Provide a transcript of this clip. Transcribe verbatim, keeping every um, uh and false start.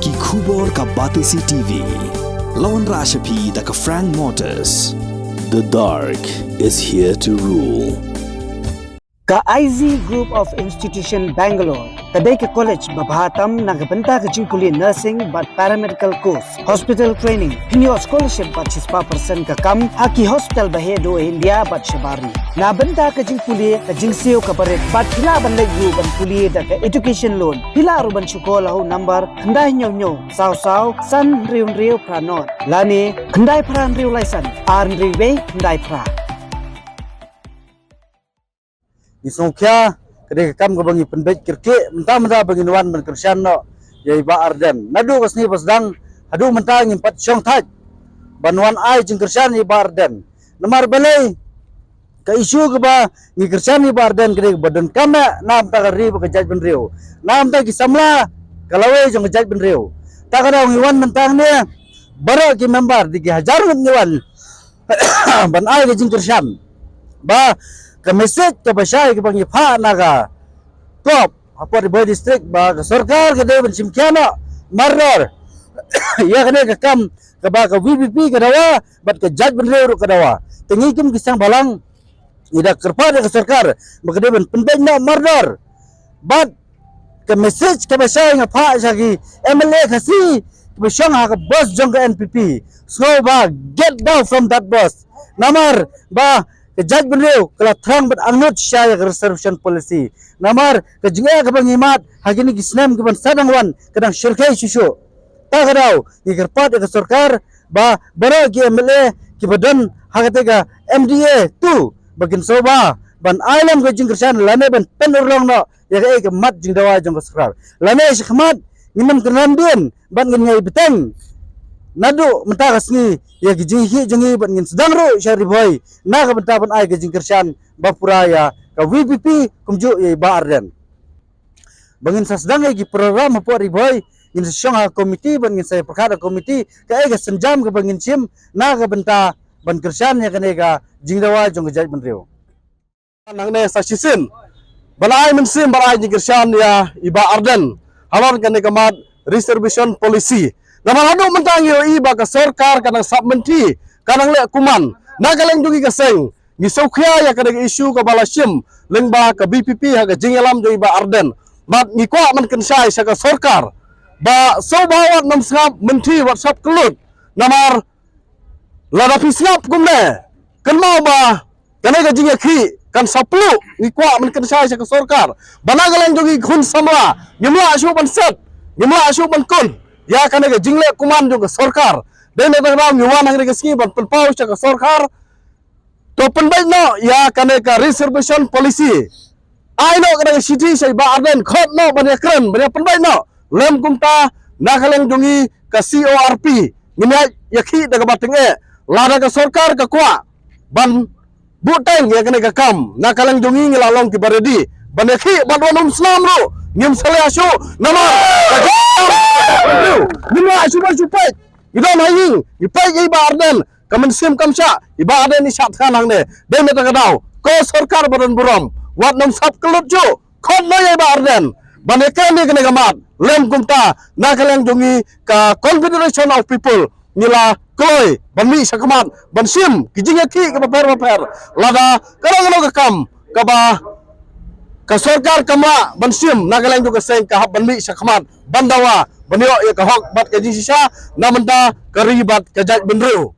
Ki khubor ka Batesi T V. La wanrah sha phi da ka Frank Motors. The dark is here to rule. Ka I Z Group of Institution Bangalore ka dei ka college ba bha tam na ka bynta ka jingpule nursing bad paramedical course, hospital training, pynïoh scholarship bad shispah percent ka kam ha ki hospital ba heh duh India bad shabar ri. Na bynta ka jingpule ka jingsiew ka barit bad phi lah ban leit ruh ban pule da ka education loan. Phi lah ruh ban shu call ha u number khyndai hynñiew hynñiew saw saw san hynriew hynriew phra nod lane khyndai phra hynriew lai san ar hynriew wei khyndai phra. Ngi sngewkhia ka dei ka kam kaba ngi pynbeit kyrkieh mynta mynta ba ngin wan ban kyrshan noh ïa i Bah Ardent. Naduh ka sngi ba sdang haduh mynta ngim pat shong thait ban wan ai jingkyrshan ïa i Bah Ardent. Namar balei ka issue kaba ngi kyrshan ïa i Bah Ardent ka dei kaba donkam eh na bynta ka ri bad ka jaitbynriew, na bynta ki samla ka lawei jong ka jaitbynriew. Ta ka daw ngi wan mynta hangne baroh ki member, dei ki hajar ngut ngi wan ban ai ka jingkyrshan. Ba ka message kaba shai kaba ngi phah na ka COP hapoh Ri Bhoi District ba ka sorkar ka dei ban shim khia noh mardor ïa kane ka kam kaba ka V P P ka dawa bad ka jaitbynriew ruh ka dawa. Te ngi kum ki seng bhalang ngi da kyrpad ïa ka sorkar ba ka dei ban pynbeit noh mardor. Bad ka message kaba shai nga phah sha ki M L A Khasi kiba shong ha ka bus jong ka N P P, sngewbha get down from that bus. Namar ba ka jaitbynriew ka la thrang bad angnud shisha ïa ka reservation policy. Namar ka jingeh kaba ngi mad ha kine ki snem kiban sa dang wan ka dang shyrkhei shuh shuh. Ta ka daw ngi kyrpad ïa ka sorkar ba baroh ki M L A kiba don ha kata ka M D A tu ba kin sngewbha ban ai lem ka jingkyrshan lane ban pynurlong noh ïa kaei ka mat jingdawa jong ka sorkar. Lane shakhmat ngin ym kynran dien bad ngin ngai bteng naduh mynta ka sngi ïa ki jingïakhih jong ngi bad ngin sdang ruh sha Ri Bhoi na ka bynta ban ai ka jingkyrshan ba pura ïa ka V P P kumjuh ïa i Bah Ardent. Ba ngin sa sdang ïa ki program hapoh Ri Bhoi, ngin sa shong ha komiti bad ngin sa ïa pyrkhat ha komiti kaei ka sienjam kaba ngin shim na ka bynta ban kyrshan ïa kane ka jingdawa jong ka jaitbynriew. Nangne sa shisien ban ai mynsiem ban ai jingkyrshan ïa i Bah Ardent halor kane ka mat reservation policy. Namar haduh mynta ngi ïohi ba ka sorkar ka dang sap mynthi, ka dang leh kuman. Na ka liang jong ngi ka seng ngi sngewkhia ïa kane ka issue kaba la shim lyngba ka V P P ha ka jingïalam jong i Bah Ardent. Bad ngi kwah ban kynshai sha ka sorkar ba sngewbha wat nym sngap mynthi wat sngap kyllut. Namar lada phi sngap kumne, kynmaw ba kane ka jingïakhih kan sa pluh. Ngi kwah ban kynshai sha ka sorkar ba na ka liang jong ngi khun samla ngim lah shuh ban set, ngim lah shuh ban kun ïa kane ka jingleh kuman jong ka sorkar. Dei na kata ka daw ngi wan hangne ka sngi ban pynpaw sha ka sorkar, to pynbeit noh ïa kane ka reservation policy. Ai noh kane ka shithi sha i Bah Ardent, khot noh ban ïakren ban ïa pynbeit noh. Lem kumta na ka liang jong ngi ka C O R P ngin ïa ïakhih da kaba tyngeh. Lada ka sorkar ka kwah ban buhteng ïa kane ka kam, na ka liang jong ngi ngi la long kiba ready ban ïakhih bad wat nym snam ruh, ngim sa leh shuh. Namar ka jingkyrshan ngim lah shuh ban shu peit. Ngi don ha ïing ngi peit ïa i Bah Ardent, ka mynsiem kam shah, i Bah Ardent i shah thngan hangne. Dei na kata ka daw ko sorkar ba don burom, wat nym sap kyllut shuh, khot noh ïa i Bah Ardent ban ïakren ïa kane ka mat. Lem kumta na ka liang jong ngi ka Confederation of People ngi la kloi ban mih shakhmat ban shim ki jingïakhih kiba pher ba pher. Lada ka dang kano ka kam kaba ka sorkar kam lah ban shim, na ka liang jong ka seng ka hap ban mih shakhmat ban dawa ban ïoh ïa ka hok bad ka jingshisha na bynta ka ri bad ka jaitbynriew.